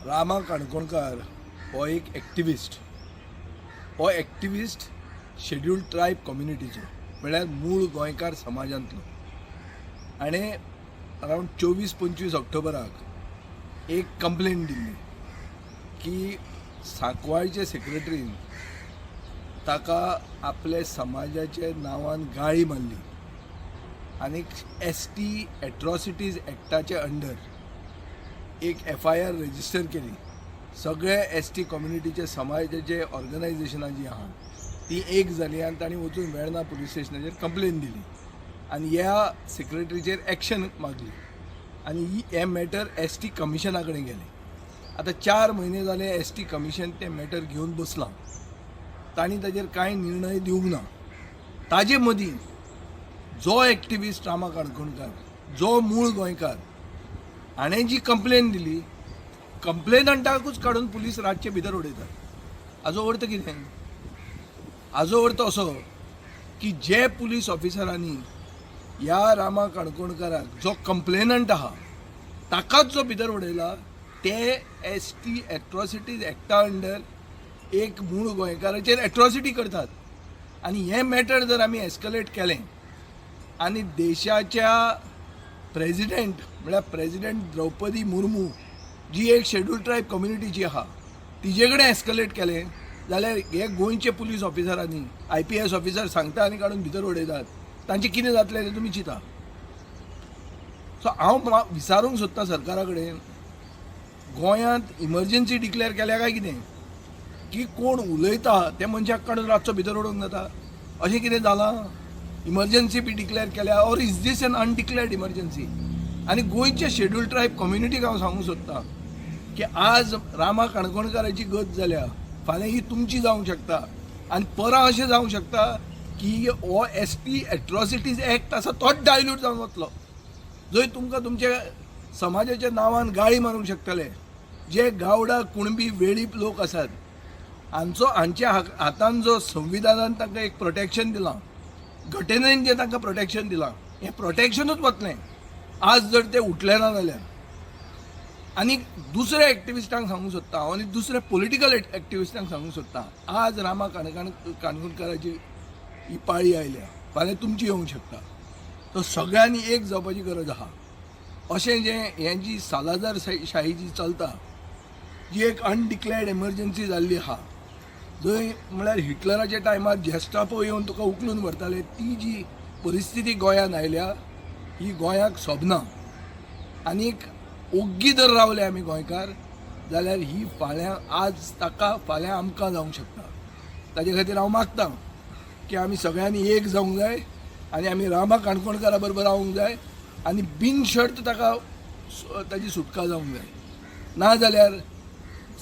रामा काणकोणकार हो एक एक्टिविस्ट. हो एक्टिविस्ट शेड्युल्ड ट्रायब कम्युनिटीचो, म्हळ्यार मूळ गोंयकार समाजांतलो. हाणें अरावंड 24-25 ऑक्टोबराक एक कंप्लेन दिल्ली की सांकवाळचे सेक्रेटरीन ताका आपल्या समाजाच्या नांवान गाळी मारली आनी एसटी एट्रॉसिटीज एक्टाचे अंडर एक एफआयआर रजिस्टर केली. सगळे एसटी कम्युनिटीचे समाजाचे ऑर्गनायझेशनां जीं आहा ती एक जाली आनी तांणी वचून वेर्णा पुलीस स्टेशनाचेर कंप्लेन दिली आनी ह्या सेक्रेटरीचेर एक्शन मागली आनी ही हें मॅटर एसटी कमिशना कडेन गेलें. आतां 4 म्हयने जाले, एसटी कमिशन तें मॅटर घेवन बसलां. तांणी ताजेर कांय निर्णय दिवंक ना. ताजे मदीं जो एक्टिविस्ट रामा काणकोणकार, जो मूळ गोंयकार, हाणें जी कंप्लेन दिली, कंप्लेनंटाकूच काडून पुलीस रातचे भितर उडयतात. हाजो अर्थ कितें? हाजो अर्थ असो की जे पुलीस ऑफिसरांनी ह्या रामा काणकोणकाराक, जो कंप्लेनंट आहा, ताकाच जो भितर उडयला, ते एसटी एट्रॉसिटीज एक्टा अंडर एक मूळ गोंयकाराचेर एट्रॉसिटी करतात. आनी हें मॅटर जर आमी एस्कलेट केलें आनी देशाच्या प्रेजिडेंट, म्हळ्यार प्रेजिडेंट द्रौपदी मुर्मू, जी एक शेड्यूल ट्रायब कम्युनिटीची आहा, तिजे कडेन एस्कलेट केलें जाल्यार हे गोंयचे पुलीस ऑफिसरांनी, आयपीएस ऑफिसर सांगता आनी काडून भितर उडयतात, तांचें कितें जातलें तें तुमी चिंता. सो हांव विचारूंक सोदतां सरकारा कडेन, गोंयांत इमर्जन्सी डिक्लेअर केल्या काय कितें, की कोण उलयता त्या मनशाक काडून रातचो भितर उडोवंक जाता? अशें कितें जालां? इमर्जन्सी बी डिक्लेअर केल्या or is this an undeclared emergency? आनी गोंयचे शेड्यूल ट्रायब कम्युनिटीक हांव सांगूंक सोदतां की आज रामा काणकोणकाराची गत जाल्या, फाल्यां ही तुमची जावंक शकता आनी परां अशें जावंक शकता की हो एसटी एट्रॉसिटीज एक्ट आसा तोच डायल्यूट जावन वतलो, जंय तुमकां तुमच्या समाजाच्या नांवान गाळी मारूंक शकतले. जे गावडा, कुणबी, वेळीप लोक आसात, हांचो हांच्या हातान जो संविधानान तांकां एक प्रोटेक्शन दिलां, घटनेन जें तांकां प्रोटेक्शन दिलां, हें प्रोटेक्शनूच वतलें आज जर ते उठले ना जाल्यार. आनी दुसऱ्या एक्टिविस्टांक सांगूंक सोदता हांव आनी दुसऱ्या पॉलिटिकल एक्टिविस्टांक सांगूंक सोदता, आज रामा काणकोणकाराची ही पाळी आयल्या, फाल्यां तुमची येवंक शकता. सो सगळ्यांनी एक जावपाची गरज आहा. अशें जें हें जी सालाजार शाही जी चलता, जी एक अनडिक्लेअर्ड एमर्जन्सी जाल्ली आहा, जंय म्हळ्यार हिटलराच्या टायमार जेस्टापो येवन तुका उखलून व्हरताले, ती जी परिस्थिती गोंयांत आयल्या ही गोंयाक सोबना. आनीक ओग्गी जर रावले आमी गोंयकार जाल्यार ही फाल्यां आज ताका, फाल्यां आमकां जावंक शकता. ताजे खातीर हांव मागता की आमी सगळ्यांनी एक जावंक जाय आनी आमी रामा काणकोणकारा बरोबर रावंक जाय आनी बिनशर्त ताका ताजी सुटका जावंक जाय. ना जाल्यार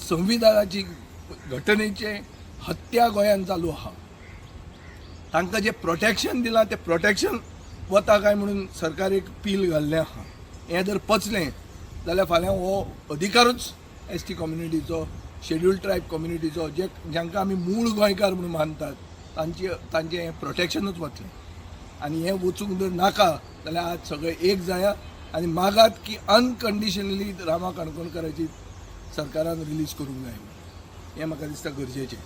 संविधानाची, घटनेचे हत्या गोंयांत चालू आहा. तांकां जें प्रोटेक्शन दिलां तें प्रोटेक्शन वता काय म्हणून सरकार एक पील घाल्लें आहा. हें जर पचलें जाल्यार फाल्यां हो अधिकारूच एसटी कम्युनिटीचो, शेड्यूल ट्रायब कम्युनिटीचो, जे जांकां आमी मूळ गोंयकार म्हणून मानतात, तांचें हें प्रोटेक्शनूच वतलें. आनी हें वचूंक जर नाका जाल्यार आज सगळे एक जाया आनी मागात की अनकंडिशनली रामा काणकोणकाराची सरकारान रिलीज करूंक जाय. हें म्हाका दिसता गरजेचें.